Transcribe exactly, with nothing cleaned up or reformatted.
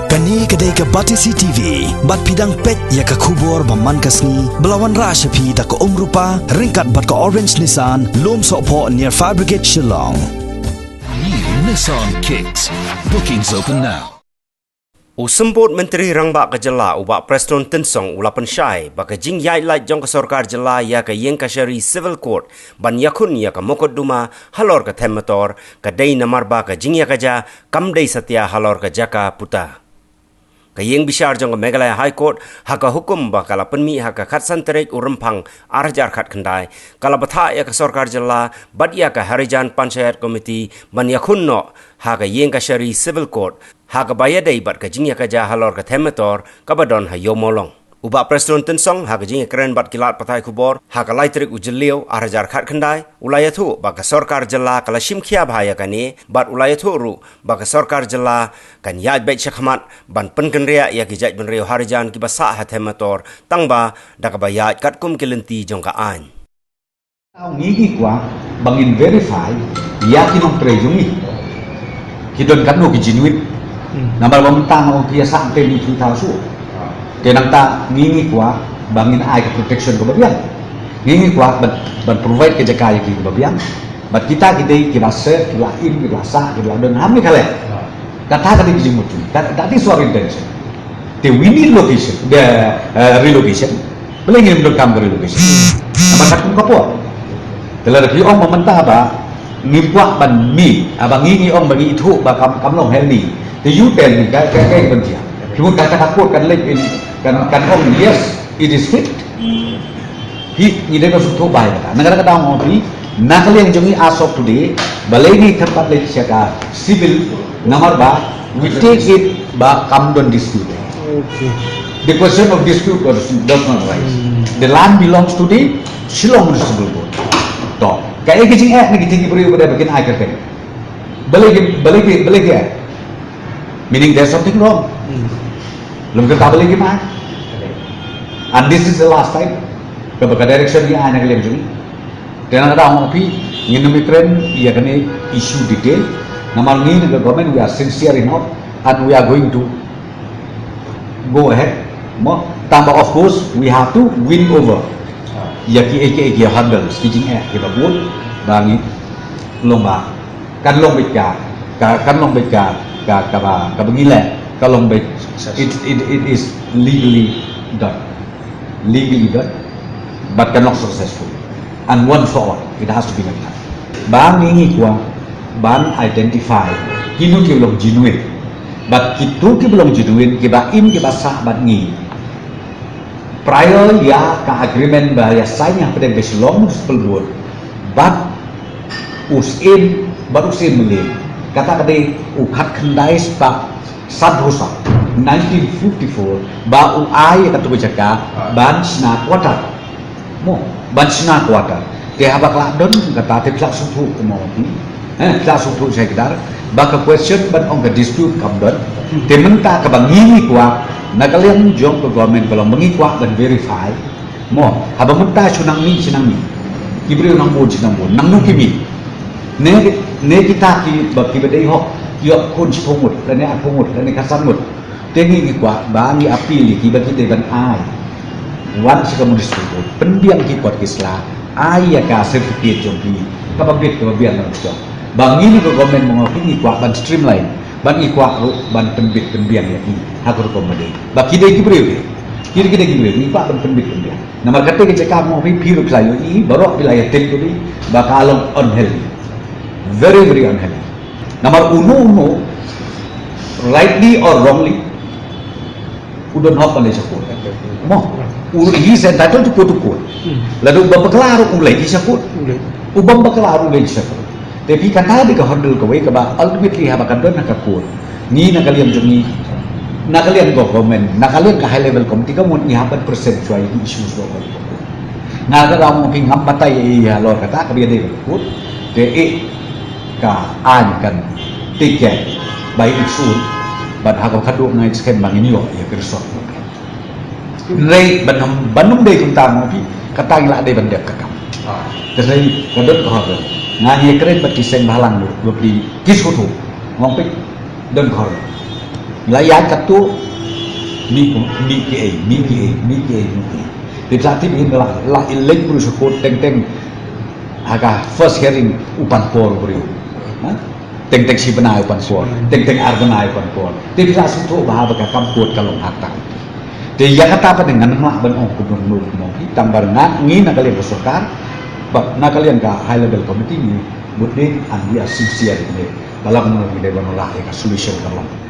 Kane ka dei ka Batesi T V, bad phi dang peit ïa ka khubor ba man ka sngi, ba la wanrah sha phi da ka Umrupa, ryngkat bad ka Orange Nissan, Lumsohphoh near Fire Brigade Shillong. New Nissan Kicks. Bookings open now. U Symbud Myntri Rangbah ka Jylla u Bah Prestone Tynsong u la pynshai ba ka jingïaid lait jong ka sorkar jylla ïa ka Iingkashari Civil Court ban ïakhun ïa ka mukotduma halor ka them motor ka dei namar ba ka jingïakajia kam dei satia halor ka jaka puta. Ka Iingbishar jong ka Meghalaya High Court ha ka hukum ba ka la pynmih ha ka khatsan tarik u Rymphang arhajar khatkhyndai ka la bthah ïa ka sorkar jylla bad ïa ka Harijan Panchayat Committee ban ïakhun noh ha ka Iingkashari Civil Court ha kaba ïadei bad ka jingïakajia halor ka them motor kaba don ha Ïew Mawlong. U Bah Prestone Tynsong ha ka jingïakren bad ki lad pathai khubor ha ka lai tarik u Jylliew arhajar khatkhyndai u la ïathuh ba ka sorkar jylla ka la shim khia bha ïa kane bad u la ïathuh ruh ba ka sorkar jylla kan ïaid beit shakhmat ban pynkynriah ïa ki jaitbynriew Harijan kiba sah ha them motor tangba da kaba ïaid katkum ki lynti jong ka aiñ. Ngi ngi kwah ba ngin verify ïa ki nongtrei jong ngi ki don katno ki genuine. Hmm. Namar ba mynta nga ong ki ïa sah te ngi ki ta su. Te nangta ngi ngi kwah ba ngin ai ka protection kaba biang. Ngi ngi kwah ban, ban provide ka jaka ïa ki kaba biang. Bad kita ki dei kiba sah, kiba im, kiba sah, kiba don ha mi ka leh. Kata ka dei ka jingmut. That, that is our intention. Te we need location, the, uh, relocation. Balei ngim donkam ka relocation? Namar katkum ka por. Te lada phi ong ba mynta ba ngim kwah ban mih, ah, ba ngi ngi ong ba ngi ithuh ba kam, kam long healthy. Te you tell me, ka, ka, ka, ka, phi mut kata ka court kan leh in, kan, kan ong yes, it is fit. Hi, ngi dei ba suk thoh bai kata. Na kata kata ong phi, na ka liang jong ngi as of today, balei ngi kyrpad leit sha ka civil namar ba we take it ba kam don dispute. Okay. The question of dispute does, does not arise. Hmm. The land belongs to the Shillong Municipal Board. To, kaei ka jingeh na kita ki briew ba dei ba kin ai kyrteng. Balei ki, balei ki, balei ki ai? Meaning there's something wrong. Hmm. Lum kata balei ki mai. And this is the last time. Kaba ka direction ngi ai na ka liang jong ngi. Te na kata ong phi, ngin ym kren ïa kane issue detail. Namar ngi na ka government, we are sincere enough and we are going to go ahead. Mo, tangba of course we have to win over ïa ki, ïa ki, ïa ki hurdles, ki jingeh kiba bun ba ngi long ba kan long beit ka, ka, kan long beit ka, ka, kaba, kaba ngi leh, ka long beit, it, it, it is legally done. Legally done, but kan long successful. And once for all, it has to be like that. Ba ngi ngi kwah ban identify kino kiba long genuine. Bad kito kiba long genuine, kiba im, kiba sah bad ngi, prior ïa ka agreement ba ïa sign hapdeng ka Shillong Municipal Board bad u Syiem, bad u Syiem Mylliem. Kata ka dei u khatkhyndai spah sanphew saw, nineteen fifty-four, ba u ai ïa katu ka jaka ban shna quarter. Mo, ban shna quarter. Te haba ka la don kata te phi la sngewthuh kumno phi. Eh, phi la sngewthuh shai kdar. Ba ka question ban ong ka dispute kam don. Te mynta kaba ngi ngi kwah, na ka liang jong ka government ka long ba ngi kwah ban verify. Mo, haba mynta shu nang mih, shu nang mih. Ki briew nang bun, shu nang bun. Nangno ki mih. Ne, ne kita kiba, kiba dei hok, ïoh khun shiphew ngut, lane arphew ngut, lane khatsan ngut. Te ngi ngi kwah ba ngi appeal ïa ki ba ki dei ban ai. Wan sha ka municipal board, pynbiang ki kot ki sla, ai ïa ka certificate jong ki, kaba bit kaba biang na ka jong. Ba ngi na ka government mo ngi ngi kwah ban streamline, ban ngi kwah ruh ban pynbit pynbiang ïa ki ha ka rukom ba dei. Ba ki dei ki briew ki. Ki dei ki dei ki briew, ngi kwah ban pynbit pynbiang. Namar kata ka jaka mo phi phi ruh phi la ïohi, baroh phi la ïa tip ruh ba ka long unhealthy. Very, very unhealthy. Namar uno uno, rightly or wrongly, u don hok ban leit sha court. Mo, u, he is entitled to go to court. Hmm. Lada u bym bakla ruh u leit sha court. U leit. U bym bakla ruh u leit sha court. Te phi kata dei ka hurdle kawei kaba ultimately haba ka don ha ka court. Ngi na ka liang jong ngi, na ka liang government, na ka liang ka high level committee ka mut ngi hap ban present shuwa ïa ki issues ba ka court. Nga ka dang ong phi ngam batai ïa halor kata kaba ïadei bad ka court. Te eh ka aiñ kan take care by its own. Bad ha kaba khadduh nga ngeit skhem ba ngin ïoh ïa ka result. Hynrei ban ym, ban ym dei kumta mo phi, kata ngi la dei ban dep ka kam. Ah. Te hynrei ka don ka hok. Nga ngi kren bad ki seng bhalang ruh, ruh ki sngewthuh. Nga ong phi don ka hok. La ïaid katto, mih, mih kiei, mih kiei, mih kiei, mih kiei. Te phi sa tip hi, la, la i leit bru sha court teng teng ha ka first hearing u pan por u briew. Ha? Teng teng shi bnai u pan por, teng teng ar bnai u pan por. Te phi sa sngewthuh bha ba ka kam court ka long ha kata. Te ïa kata pat ngan nang lah ban ong kumno kumno kumno. Tang ba nga ngi na ka liang ka sorkar bad na ka liang ka high level committee ngi mut dei, and we are sincere in it. Ba la kumno ngi dei ban lah ïa ka solution ka long.